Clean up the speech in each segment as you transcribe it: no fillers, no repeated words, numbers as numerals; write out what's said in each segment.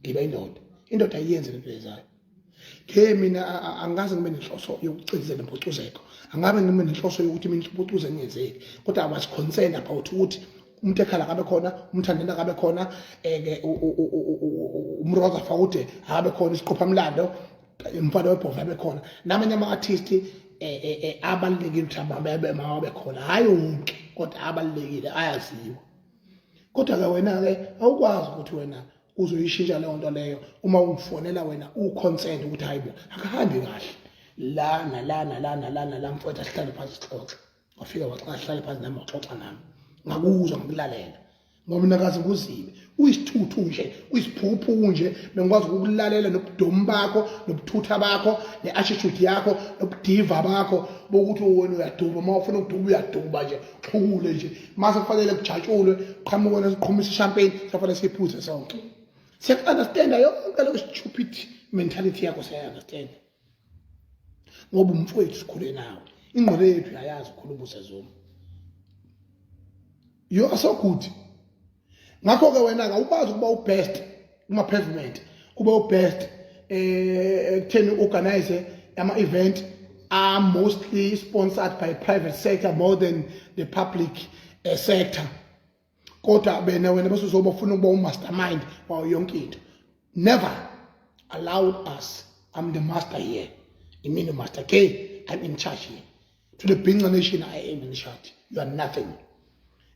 Ngiba indoda. Indoda ayiyenzi lento yezayo. Ke mina angikaze ngibe nenhloso yokucindezela impucuzeko. Angabe ngibe nenhloso yokuthi mina impucuzo ingenzeki. Kodwa I was concerned about ukuthi umuntu ekhala akabe khona, umthandeni akabe khona, ke umroza Fakude akabe khona, isiqophamlando umfana webhova abe khona. Namanye ama-artist abalulekile ukuthi ababe mawabe khona, hhayi wonke kodwa abalulekile ayaziwa. Kodwa-ke wena-ke awukwazi ukuthi wena uzoyishintsha leyo nto leyo uma ungifonela wena u-concerned ukuthi hayi bo akuhambi kahle la nala nala nala nala, mfowethu asihlale phansi sixoxe. Wafika wahlala phansi nami waxoxa nami, ngakuzwa ngikulalela ngoba mina kaze kuzibe uyisithuthu nje, uyisiphukuphuku nje. Bengikwazi ukukulalela nobudomu bakho nobuthutha bakho ne-attitude yakho nobudiva bakho bokuthi wena uyaduba, uma ufuna ukuduba uyaduba nje, xhukule nje. Mase kufanele kujatshulwe, qhamuka wena siqhumisa ishampeni, sifanele siyiphuze sonke. Siyaku-understanda yonke leyo stupid mentality yakho, siyayi-understanda ngoba umfowethu sikhule nawe, ingqondo yethu uyayazi ukhuluma Zuma. You are so good. Ngakho-ke wena-ke awukwazi ukuba ubest kuma-pavement, ube ubest ekutheni u-organize ama-event are mostly sponsored by private sector more than the public sector, kodwa bena wena bese uzoba ufuna ukuba umastermind wayo yonke into. Never allowed us. I'm the master here. Imini Master K, I'm in charge here. To the Bhinca nation, I am in charge. You are nothing,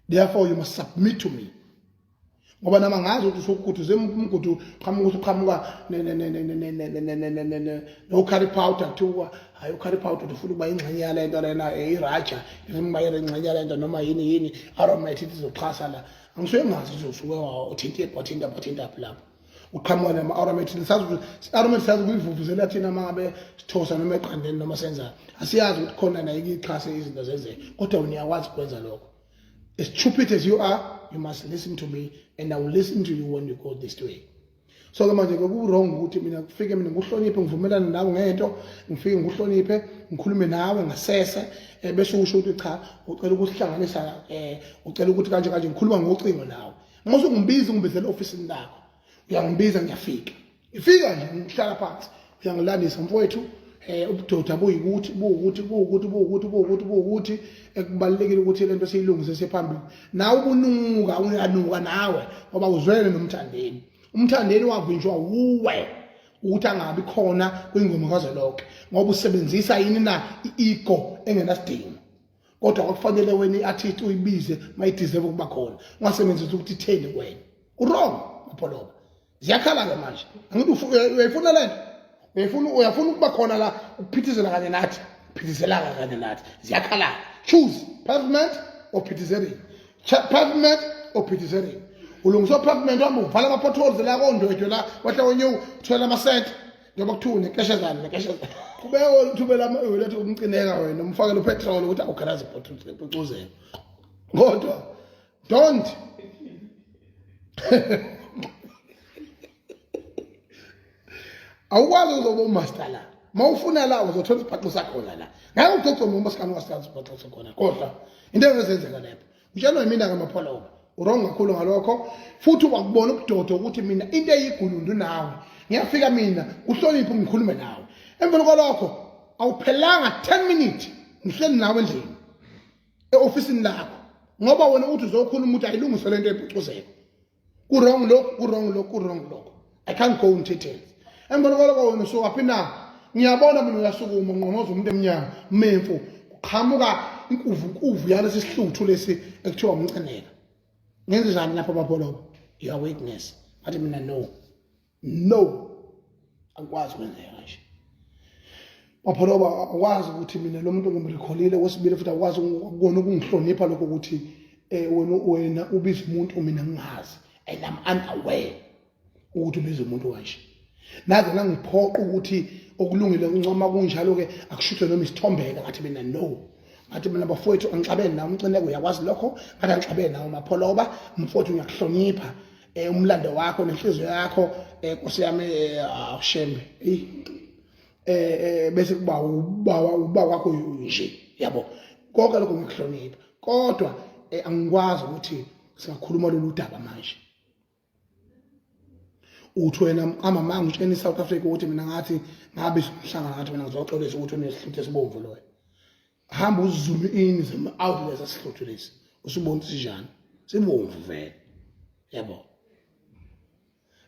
therefore you must submit to me. Ngoba nama ngazi ukuthi usukuthi zemgudu qhamuka ukuthi uqhamuka no curry powder, kuthiwa hayi u-curry powder ufuna ukuba ingxenye yale nto lena, iraja ifuna ukuba ingxenye yale nto noma yini yini aromat izoxhasa la. Angisuke ngazi ukuthi usuke wathinta wathinta wathinta lapho uqhamuka nama-aromat. Sazi ukuthi i-aromat siyazi ukuyivuvuzela thina uma ngabe sithosa noma eqandeni noma senzani, asiyazi ukuthi khona nayo ikuyixhase izinto zenzeke, kodwa wena uyakwazi ukwenza lokho. As stupid as you are, you must listen to me and I will listen to you when you go this way. So ke manje ke ku-wrong ukuthi mina kufike mina ngikuhloniphe, ngivumelane nawe ngento, ngifike ngikuhloniphe, ngikhulume nawe ngasese, bese usho ukuthi cha, ucela ukusihlanganisa, ucela ukuthi kanje kanje, ngikhuluma ngocingo nawe. Uma usungibiza ungibizela ofisini lakho, uyangibiza, ngiyafika, ngifika nje ngihlala phansi, uyangilandisa mfowethu, ubudoda buyikuthi buwukuthi buwukuthi buwukuthi buwukuthi buwukuthi, ekubalulekile ukuthi lento siyilungise siphambili. Nawe ubunuka, uyanuka nawe ngoba uzwele nomthandeni. Umthandeni wavinjwa wuwe ukuthi angabi khona kwingoma kazwelonke ngoba usebenzisa yini na i-ego engenasidingo, kodwa kwakufanele wena i-artist uyibize mayideserve ukuba khona, ungasebenzisi ukuthi itheni kuwena. U-wrong Mapholoba. Ziyakhala-ke manje, angithi uyayifuna le nto, uyayifuna, uyafuna ukuba khona la ukuphithizela kanye nathi, phithizelaka kanye nathi. Ziyakhala. Choose pavement or phithizering, pavement or phithizering. Ulungisa pavement, wami uvala ama-potholes la kondwedwe la wehla kwenyewu, uthola amasente njengoba kuthiwa unekeshezana nekeshezana. Qhubeka uthumela ulethe umcineka wena umfakele upetrol ukuthi awukhalazi impucuzelo, kodwa don't awukwazi uzoba umaster la. Ma ufuna la uzothola isibhaxo sakhona la, ngeke ugcogcome uma sikani ungasikazi isibhaxo sakhona. Kodwa into engezenzeka lapho utshelwa yimina kaMapholoba, urong kakhulu ngalokho. Futhi wakubona ubudoda ukuthi mina into eyigulundu nawe ngiyafika mina uhloniphe ngikhulume nawe. Emveni kwalokho awuphelanga 10 minutes ngihleli nawe endlini e-ofisini lakho, ngoba wena uthi uzokhuluma ukuthi ayilungiswe lento epucuzeko, ku-wrong lokhu, ku-wrong lokhu, ku-wrong lokhu. I can't go into details. Emveni kwalokho wena usukaphi na? Ngiyabona mina uyasukuma unqonoza umuntu emnyango memfu, kuqhamuka inkuvu yalesi sihluthu lesi ekuthiwa umcineka. Ngenze njani lapho Mapholoba? You are witness. Ngathi mina no no, akwazi kwenzeka kanje Mapholoba. Akwazi ukuthi mina lo muntu ngimrecallile kwesibili, futhi akwazi ukubona ukungihlonipha lokho ukuthi wena ubiza umuntu mina ngingazi and I'm unaware ukuthi ubiza umuntu kanje. Naze nangiphoqa ukuthi okulungile uncoma kunjalo-ke akushuthwe noma isithombeke. Ngathi mina no, ngathi mina bafowethu angixabene nawe umcineko, uyakwazi lokho. Ngathi angixabene nawe Mapholoba mfowethu, ngiyakuhlonipha umlando wakho nenhliziyo yakho, Nkosi yami, awushembe bese kuba ubawa uba wakho nje yabo, konke lokho ngiyakuhlonipha, kodwa angikwazi ukuthi singakhuluma lolu daba manje. Uthi wena amama ngitshena iSouth Africa ukuthi mina ngathi ngabe umhlangano ngathi mina ngizoxolisa ukuthi unesihluthu esibomvu loyo. Hamba uzoom in zoom out lesa sihluthu lesi. Usubona ukuthi sinjani. Sibomvu vele. Yabo.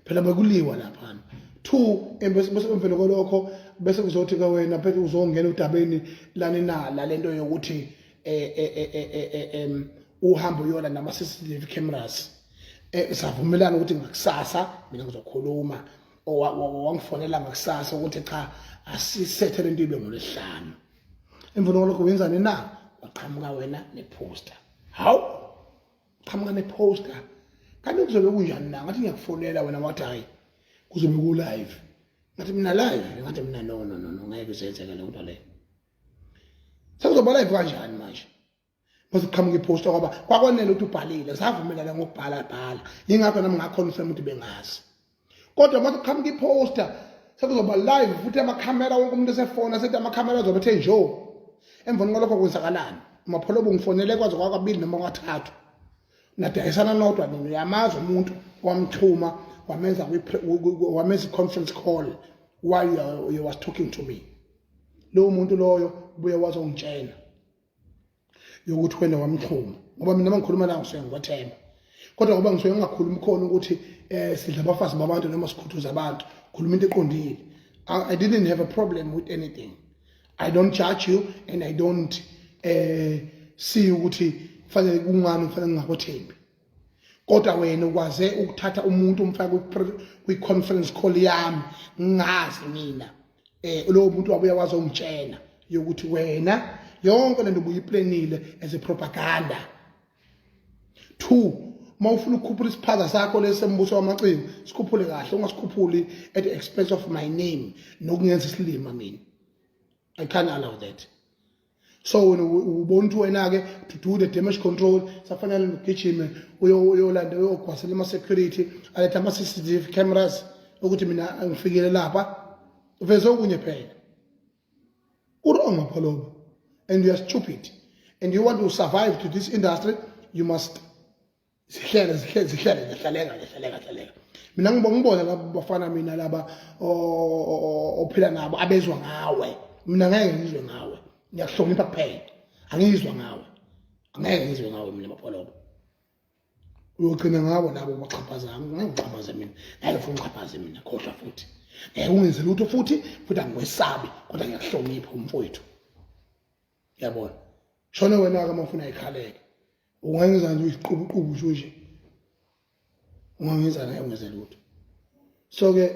Phela bekuliwa lapha. Two, bese emveni kwalokho bese kuzothi ke wena phela uzongena udabeni lani na lalento yokuthi uhambe uyola nama CCTV cameras. Savumelana ukuthi ngakusasa mina ngizokhuluma, wangifonela ngakusasa ukuthi cha, asisethe lento ibe ngolwesihlanu. Emveni kwalokho wenzani na? Waqhamuka wena neposter. Hawu, qhamuka neposter, kanti kuzobe kunjani na? Ngathi ngiyakufonela, wena wathi hayi, kuzobe ku-live. Ngathi mina live, ngathi mina no, no, no, no, ngeke izenzeke leyo nto leyo. Sekuzoba live kanjani manje mase kuqhamuka iposter? Ngoba kwakwanele ukuthi ubhalile, savumelana ngokubhala bhala, yingakho nami ngaconfirm ukuthi bengazi. Kodwa mase kuqhamuka iposter sekuzoba live futhi amakhamera, wonke umuntu esefona sethi amakhamera azobe ethe njo. Emveni kwalokho kwenzakalani? Umapholoba ungifonele kwaze kwakabili noma kwathathu, nadayisana nodwa nina. Uyamazi umuntu wamthuma, wamenza wamenza i-conference call while you was talking to me. Lowo muntu loyo ubuye wazongitshela yokuthi wena wamxhuma, ngoba mina mangikhuluma la ngisuke ngikwethemba, kodwa ngoba ngisuke ngingakhulumi khona ukuthi sidla abafazi babantu noma sikhuthuza abantu, khuluma into eqondile. I didn't have a problem with anything. I don't judge you and I don't see ukuthi kufanele kungani kufanele ngingakwethembi, kodwa wena ukwaze ukuthatha umuntu umfake kwi-conference call yami ngingazi mina. Lowo muntu wabuya wazongitshela yokuthi wena yonke lento ubuyiplanile as a propaganda. Two, uma ufuna ukukhuphula isiphaza sakho lesi sembuso wamaciko, sikhuphule kahle, ungasikhuphuli at the expense of my name nokungenza isilima mina. I can't allow that. So wena ubona ukuthi wena-ke to do the damage control safanele ugijime uyolanda, uyogwasela ama-security, alethe ama-CCTV cameras ukuthi mina ngifikile lapha. Uveze okunye phela. Uwrong, Mapholoba, and you are stupid and you want to survive to this industry, you must zihlele zihlele zihlele zihlaleka zihlaleka hlaleka. Mina ngibona laba bafana mina laba ophila nabo abezwa ngawe, mina ngeke ngizwe ngawe. Ngiyakuhlonipha kuphela, angizwa ngawe, angeke ngizwe ngawe mina Mapholoba. Uyogcina ngabo labo baxhaphaza, ngeke ngixhaphaze mina, ngeke futhi ngixhaphaze mina, khohlwa futhi, ngeke ungenze lutho futhi. Futhi angikwesabi, kodwa ngiyakuhlonipha umfowethu, yabona. Shone wena-ke uma ufuna ikhaleke, ungenza nje uyiqubuqubu nje, ungangenza naye ungenze lutho. So-ke